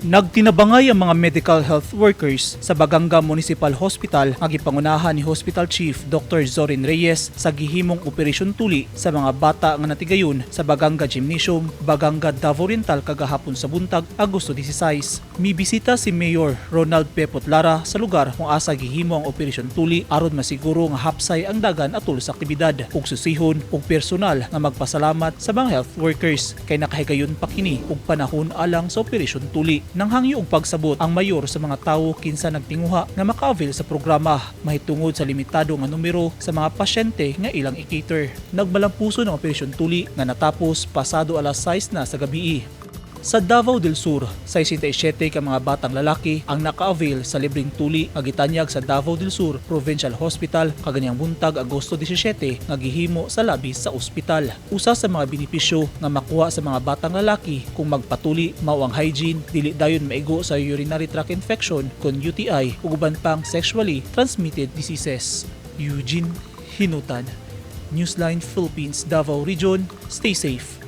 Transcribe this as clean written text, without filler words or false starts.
Nagtinabangay ang mga medical health workers sa Baganga Municipal Hospital nga gipangunahan ni Hospital Chief Dr. Zorin Reyes sa gihimong Operasyon Tuli sa mga bata nga natigayon sa Baganga Gymnasium, Baganga, Davao Oriental kagahapon sa buntag, Agosto 16. Mibisita si Mayor Ronald Pepot Lara sa lugar kung asa gihimo ang Operasyon Tuli aron masiguro nga hapsay ang dagan atol sa aktibidad ug susihon ug personal nga magpasalamat sa mga health workers kay nakahigayon pa kini og panahon alang sa Operasyon Tuli. Nanghangyo og pagsabot ang mayor sa mga tawo kinsa nagtinguha nga maka-avail sa programa mahitungod sa limitado nga numero sa mga pasyente nga ilang i-cater. Nagmalampuso ng Operasyon Tuli nga natapos pasado alas 6 na sa gabi. Sa Davao del Sur, 67 ka mga batang lalaki ang naka-avail sa libreng tuli nga gitanyag sa Davao del Sur Provincial Hospital kaganyang buntag, Agosto 17, nga gihimo sa labi sa ospital. Usa sa mga benepisyo nga makuha sa mga batang lalaki kung magpatuli mao ang hygiene, dili dayon maigo sa urinary tract infection kon UTI ug uban pang sexually transmitted diseases. Eugene Hinutan, Newsline Philippines, Davao Region. Stay safe.